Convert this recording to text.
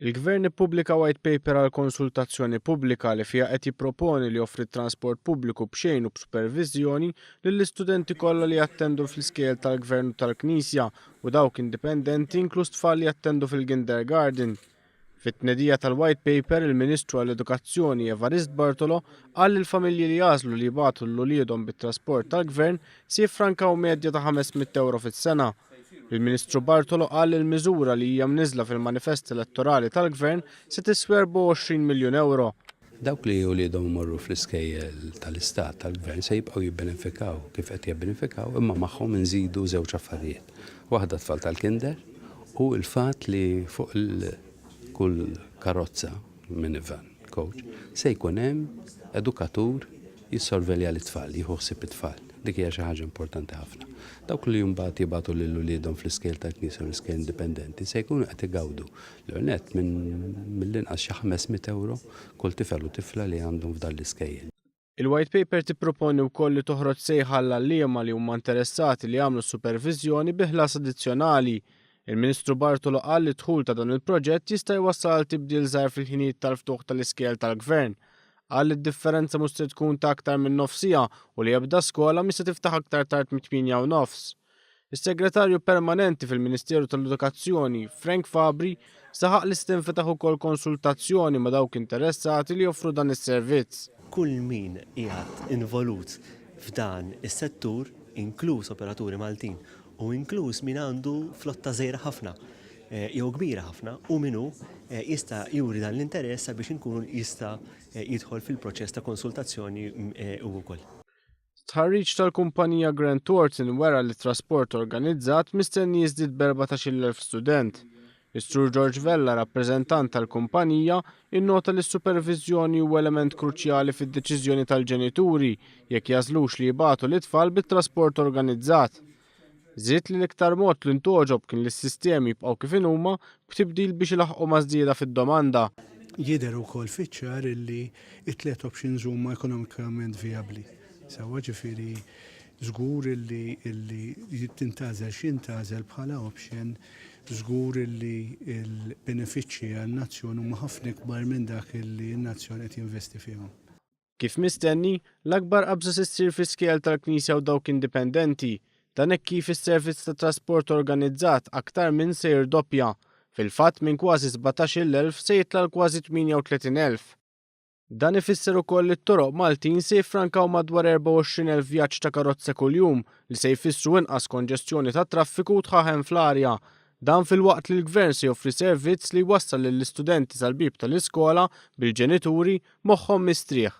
Il-Gvern ippubblika White Paper għal konsultazzjoni pubblika li fiha qed jipproponi li joffri t-transport pubbliku b'xejn u b'superviżjoni lill-istudenti kollha li jattendu fl-iskejjel tal-Gvern u tal-Knisja u dawk indipendenti inkluż tfal li jattendu fil-kindergarten. Fit-tnedija tal-White Paper, il-Ministru għall-Edukazzjoni Evarist Bartolo qal li l-familji li jagħżlu li jibagħtu lil uliedhom bit-trasport tal-Gvern se jiffrankaw medja ta' 500 ewro fis-sena. Il-Ministru Bartolo qal li l-miżura li hija mniżżla fil-manifest elettorali tal-Gvern se tiswa 24 miljun ewro. Dawk li uliedhom imorru fl-iskejjel tal-istat tal-gvern se jibqgħu jibbenefikaw kif qed jibbenefikaw imma magħhom inżidu żewġ affarijiet. Waħda tfal tal-kinder u l-fatt li fuq kull karozza, minivan, coach, se jkun hemm edukatur jissorvelja lit-tfal, jieħu ħsieb it-tfal. Dik hija xi ħaġa importanti ħafna. Dawk li mbagħad jibagħtu lil uliedhom fl-iskejjel tal-Knisja u l-iskejjel indipendenti se jkunu qed igawdu l-ewwel nett minn mill-inqas xi 500 ewro kull tifel u tifla li għandhom f'dan l-iskejjel. Il-White Paper tipproponi wkoll li toħroġ sejħa għall-għalliema li huma interessati li jagħmlu s-superviżjoni bi ħlas addizzjonali. Il-Ministru Bartolo qal li d-dħul ta' dan il-proġett jista' jwassal għal tibdil żgħir fil-ħinijiet tal-ftuħ tal-iskejjel tal-Gvern. Qal li d-differenza mhux se tkun ta' aktar minn nofs siegħa u li ebda skola mhi se tiftaħ aktar tard mit-tmienja u nofs. Is-Segretarju Permanenti fil-Ministeru tal-Edukazzjoni, Frank Fabri, saħaq li se tinfetaħ ukoll konsultazzjoni ma' dawk interessati li joffru dan is-servizz. Kull min qiegħed involut f'dan is-settur, inkluż operaturi Maltin u inkluż min għandu flotta żgħira ħafna jew kbira ħafna u min hu jista' juri dan l-interess sabiex inkunu jista' jidħol fil-proċess ta' konsultazzjoni hu wkoll. Stħarriġ tal-kumpanija Grant Thornton wera li t-trasport organizzat mistenni jiżdied b'14,000 student. Is-Sur George Vella, rappreżentant tal-kumpanija, innota li s-superviżjoni huwa element kruċjali fid-deċiżjoni tal-ġenituri jekk jagħżlux li jibagħtu lit-tfal bit-trasport organizzat. Żied li l-iktar mod li ntgħoġob kien li s-sistemi jibqgħu kif inhuma b'tibdil biex ilaħħqu ma' żieda fid-domanda. Jidher ukoll fiċ-ċar illi t-tliet options huma ekonomikament vijabbli. Sewwa ġifieri żgur illi illi tintgħażel x'jintgħażel bħala option, żgur illi l-benefiċċji għan-nazzjon huma ħafna ikbar minn dak illi n-nazzjon qed jinvesti fihom. Kif mistenni, l-akbar qabża se ssir fl-iskejjel tal-Knisja u dawk indipendenti. Dan hekk kif is-servizz ta' trasport organizzat aktar minn se jirdoppja. Fil-fatt minn kważi 17,000 se jitla' għal kważi 38,000. Dan ifisser ukoll li t-toroq Maltin se jiffrankaw madwar 24,000 vjaġġ ta' karozza kuljum li se jfissru inqas konġestjoni tat-traffiku u dħaħen fl-arja. Dan filwaqt li l-Gvern se joffri servizz li jwassal lill-istudenti sal-bieb tal-iskola bil-ġenituri moħħhom mistrieħ.